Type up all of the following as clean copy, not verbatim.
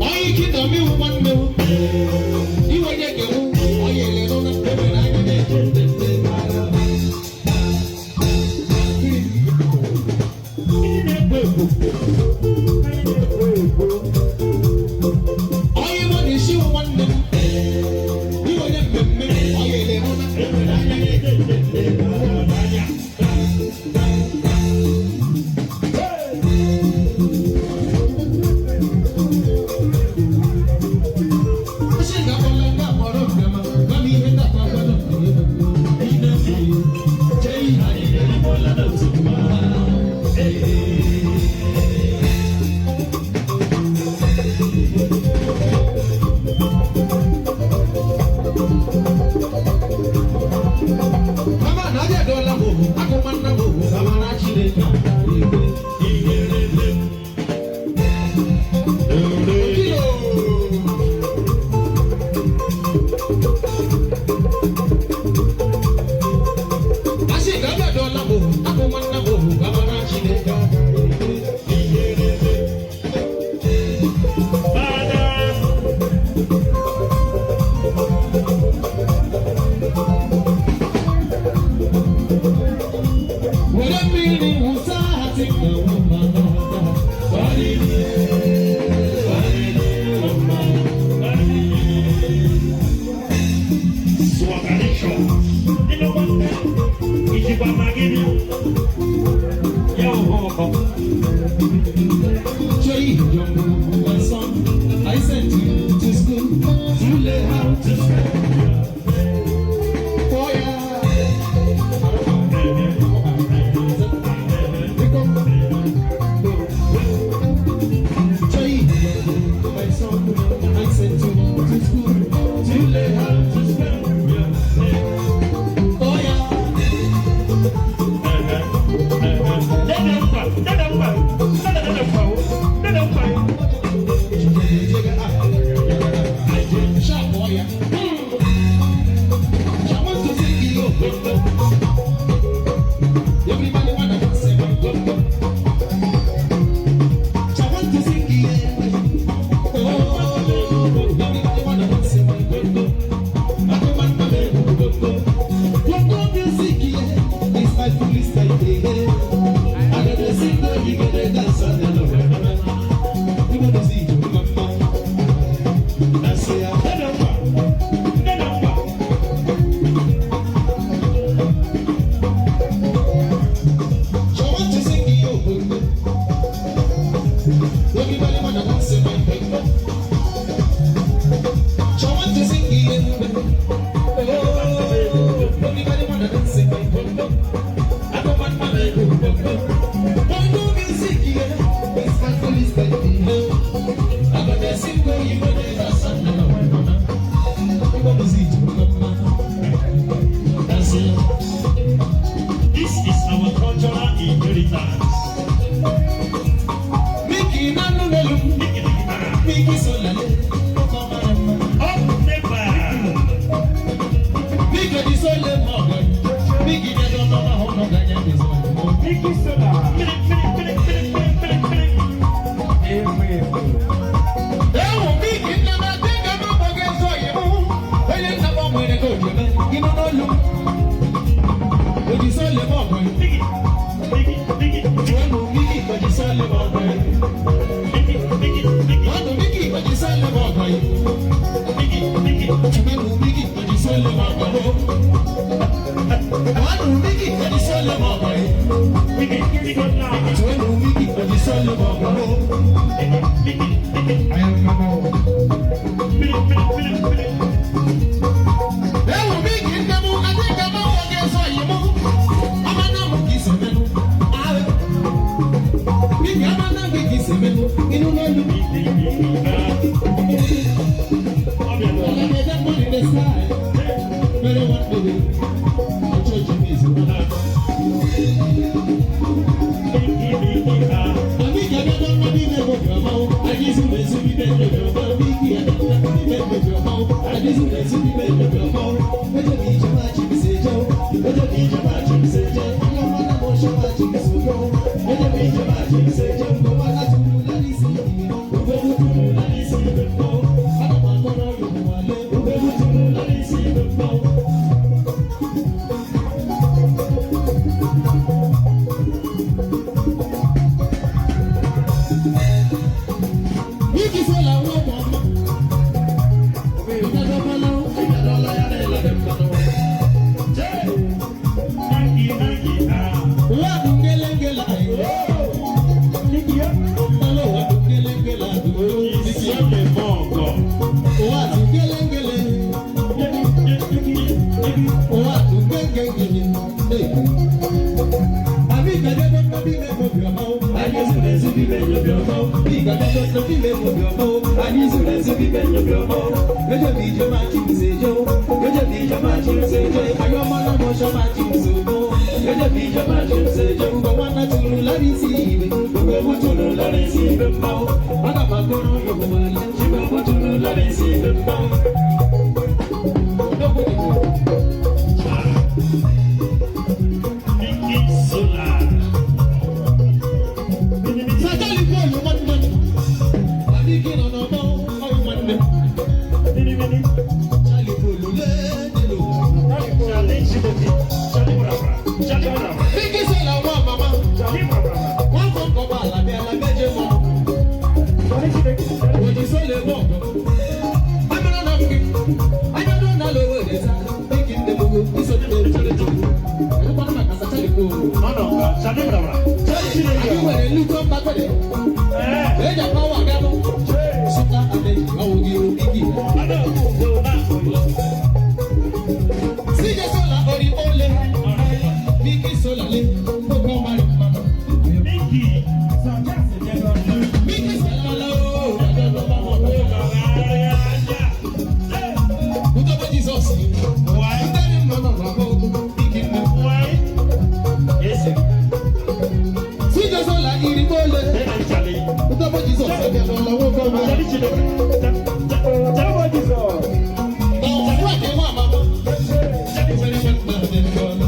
Onye kingdom iwu nwanne m. Iwe onye ga-ewu, onye elere na enwere anya na-eje ndende. Ndị na-ekwo ekwo. Ndị na-ekwo ekwo. Onye mụ na isi iwu nwanne m. Iwe onye mmemme, onye elere na enwere anya na-eje ndende. Asị ga-akpọla ndị akpọrọ mbịama, gwa m ihe ndị akpa agwa nọ. Mama na abịa dọla m ohu, akụma nna m ohu, amara Chineke igwe. Okilo! Asị ga-abịa dọla m ohu, akụma nna m ohu, amara Chineke igwe. Were mmiri wụsa ha sị na nwamba n'ọga. Ijikwa magidi ya ụhụ ụkọ. Chey, young my son, I sent you to school to learn how to spell. Oh yeah. Chey, my son, I sent you to school to learn how to spell. Oh yeah. Dede nkwa, dede nkwa, dede dede nkwa o, dede nkwa o. Everybody wanna dance, go go. I want to sing, yeah. Oh, everybody wanna dance, go go. I don't want my man, go go. Go go music, yeah. It's my foolish style, yeah. I gotta sing, go, you gotta dance, I don't know. You wanna see, you mama. That's it. Dede nkwa, dede nkwa. So I want to sing you, go go. Everybody wanna dance, my go. So I want to sing you, oh, everybody wanna dance, my go. I don't want my man, go go. Bongo music, yeah, it's my police baby. I got that single, you know that I know. Music, that's it. This is our cultural inheritance. Mickey Manulelu, Mickey Solale, Up never. Mickey di Sole Morgan, Mickey de Dono Mahono Ganya Mickey Sola. Mini, mini, mini, mini, mini, mini, mini. Ewu Mickey nana denga no boge so yemu, ele na bo mwere ko jeme, inu no lu. Odi Sole Morgan, Biggie, biggie, biggie, Tuenu Mickey ko di Sole Morgan. biggie, biggie, biggie, Wanu Mickey ko di Sole Morgan. biggie, biggie. Tuenu Mickey ko di Sole Morgan. Wanu Mickey ko di Sole Morgan. Biggie, biggie, biggie, Tuenu Mickey ko di Sole Morgan. biggie, biggie. I am Mamo. Mini, mini, mini, mini. Ewu Mickey nne m adịghị m nwoke sọ yi mụ. Amana m ka isi menụ. Awe. Mickey amana gị ka isi menụ. Ịnụ n'olu. Ọla na-ede money the style. Mere one day. Ọchọ ji m izu. Ami ga-abịa na mmadụ ime ebe obi ọma o. Anyị zuru ezu ime ebe obi ọma. Mickey abịa na ime ebe obi ọma o. Anyị zuru ezu ime ebe obi ọma o. Eje m ije ma chi m si eje o. Eje m ije ma chi m si eje. Ihe ọma na m ọchọ ma chi m si ojo o. Eje m ije ma ezu bibe nyobi ọmọ. Ịga bịa na bibe nyobi ọmọ. Anyị zuru ezu bibe nyobi ọmọ. Eje m ije ma chi m si eje. Eje m ije ma chi m si eje. Ayọ ọma na mọ ọsọ ma chi m si ogo. Eje m ije ma chi m si eje. Mgbe nwanna tụrụ lara isi ibe. Mgbe mụ tụrụ lara isi ibe mmanwụ. Aga m akọrọ ya ụgbọala. Mgbe mụ tụrụ lara isi ibe mmanwụ. Biki Sola. Sajali bọọlụ nwanne m. Adịghị nọ n'ọgbọ ọrụ nwanne m. Mini mini. Chali bọọlụ lee n'elu. Charlie Chineke. Charlie Brabra. Charlie Brabra. Biki Sola nwa mama. Charlie Brabra. Nwa afọ nkọba ala bịala meje mọ. Charlie Chineke. Oji sola eme ọgọ. Amara na m gị. Anya dọ na lowe reza. Biki nne m go. Iso nne m chere chukwu. Erukwana maka Sajali bọọlụ. Nọ nọ. Charlie Brabra. Charlie Chineke. Anyị nwere nnukwu mgbakọrị. Eh. Eji akpa wa ganụ. Sụta ameji ọwụ gị o biki. Ada o na. CJ Sola ori ole. Biki Sola le. Oke ọmarị mmanụ. Biki. Biki Sola la o. Utobo Jizọs. Nderi mmanụ na-akpọ Biki nne. Ese. CJ Sola iri ole. Ene Charlie. Utobo Jizọs abịa n'ụlọ nwoke ọma. Charlie Chineke. Ọ̀dọ́ Jizọs. Ọ̀fun àti nwa amama. Nwere nwanne dị nke ọma.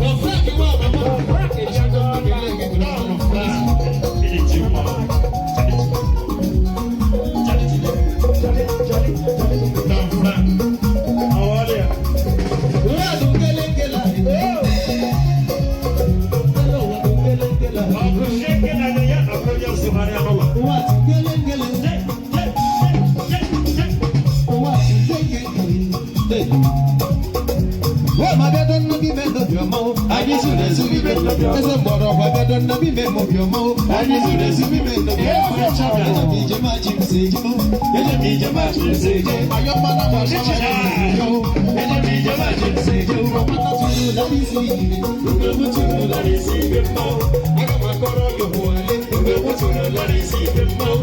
Ọ̀fun àti nwa amama. Nwa adụngelengela. Nwa adụngelengela. Nwa adụngelengela. Wọ́n máa bẹ́ dán níbí mẹ́lò bí ọmọ o. Anyị zuru ezu bí mẹ́lò bí ọmọ. Eze mgbọrọgwụ abịa dán níbí mẹ́lò bí ọmọ o. Anyị zuru ezu bí mẹ́lò bí ọmọ. Eje m ije ma chi m si eje o. Eje m ije ma chi m si eje. Ayọ mmanụ ma ọsọ ma chi m si eje o. Eje m ije ma chi m si eje o. Ọmata tụrụ lara isi ibe. Mgbe mụ tụrụ lara isi ibe mmanwụ. Aga m akọrọ gị ụwa ale. Mgbe mụ tụrụ lara isi ibe mmanwụ.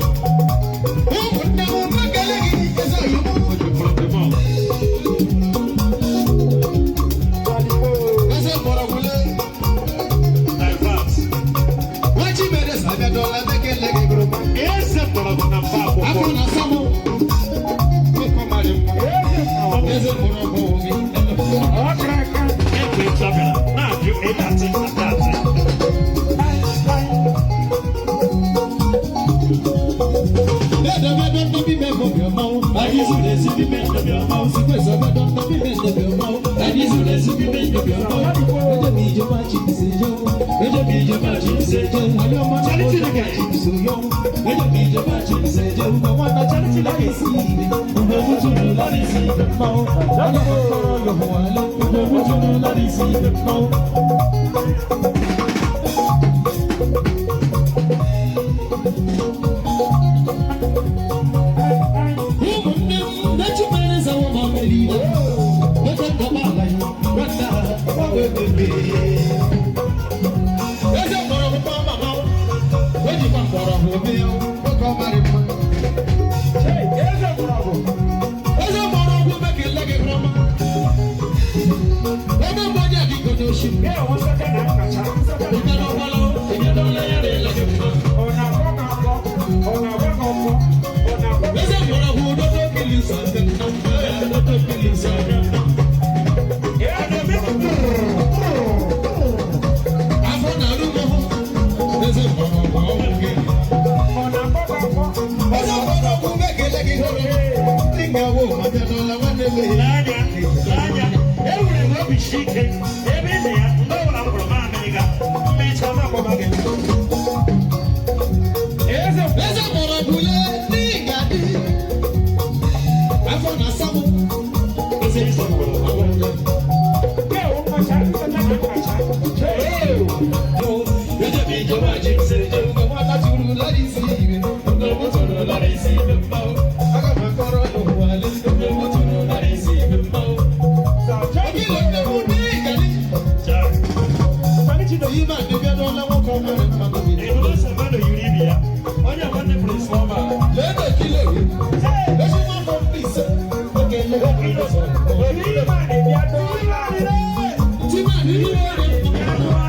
Ụmụnne m mekele gị eze oyibo. Eze mgbọrọgwụ lee. Nwachi mere sabịa dọla mekele gị gụrụma. Afọ na asam nwoke mara mma. Eze mgbọrọgwụ gị. Anyị zuru ezi n'ime ndobi ọma. Sikwesị ọbịa n'ime ndobi ọma. Anyị zuru ezi n'ime ndobi ọma. Eje m ije ma chi si je. Eje m ije ma chi si je. Anyị ọma na ọjọ ma chi si yo. Eje m ije ma chi si je. Mgbe nwata chara chi lara isi ibe. Mgbe mụ tụrụ lara isi ibe mmanwụ. Aga m akọrọ ya ụwa ale. Mgbe mụ tụrụ lara isi ibe mmanwụ. Ụmụnne m na-echubere nzawa ma mmeri ibe. Nwoke nkọba ala ya, nwanne ha, ọ wee mebie. Eze mgbọrọgwụ kpọọ mama m, o jikwa mgbọrọgwụ mee nwoke ọmarị mma. Eze mgbọrọgwụ mekele gị hụrọma. Ebe mgbe onye adịgo n'oshi. Ịbịa n'ọgbala, ịbịa n'ọla ya na-ele gị mma. Eze mgbọrọgwụ dodo kili sọ ndị nna m, dodo kili sọ ndị nna m. Afọ na-arụ m hụ, eze mgbọrọgwụ ọgwụ gị. Eze mgbọrọgwụ mekele gị hụrọma. Ndị ga-awụ ma bịa n'ọla nwanne m ehi. Enwere m obi si ike ebe ị na ya mgbe ọbụla m hụrụ mamịrị ga mmecha m akpọba gị. Eze mgbọrọgwụ lee n'ịga dị. Afọ na-asa m. Eze mgbọrọgwụ ọgwụ gị. Chai. Ime a na-ebiadola nwoke ọma dị mma n'obi. Ebube Savano yiri ibe ya. Onye nwanne Prince Ọma. Lee na ekile gị. Ezi nwa afọ Mbaise. Okele. Tima na ihe dị mma.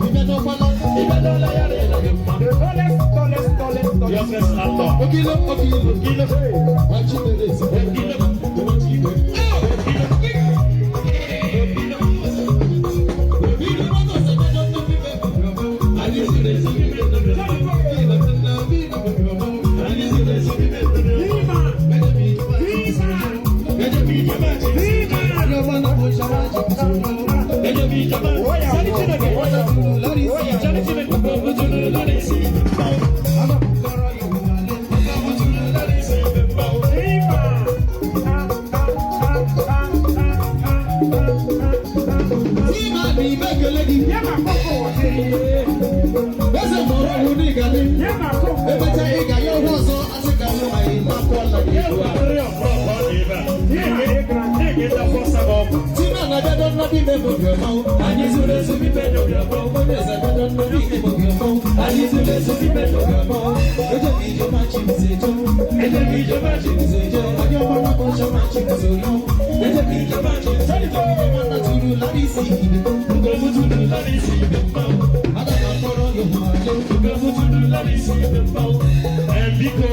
Ịbịadọkwala. Ịbịadọla ya rịla gị mma. Your first landlord. Okilo, okilo. Nwa Chinere eze. Nwa Chinere. Eze mọrọ ọgwụ n'ịgalị. Emecha ị ga ya ọhụụ ọzọ asị ka mụ anyị makwala gị ugbu a. Tima na-abịado nnọdụ ime bụ obiọma. Anyị zuru ezu ime dị obiọma. Onye eze abịado nnọdụ ime bụ obiọma. Anyị zuru ezu ime dị obiọma. Eje m ije ma chi m si eje. Eje m ije ma chi m si eje. Onye ọma na bụ ọcha ma chi m si onye. Eje m ije ma chi m si eje. Onye ọma na tụrụ lara isi ibe. Ugo m tụrụ lara isi ibe mmanwụ. Aga m akpọrọ gị ma jee. Ugo m tụrụ lara isi ibe mmanwụ. Biko,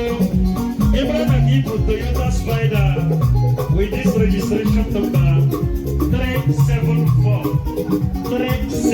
ị mara na ị bụ Toyota Spider with this registration number 374 374.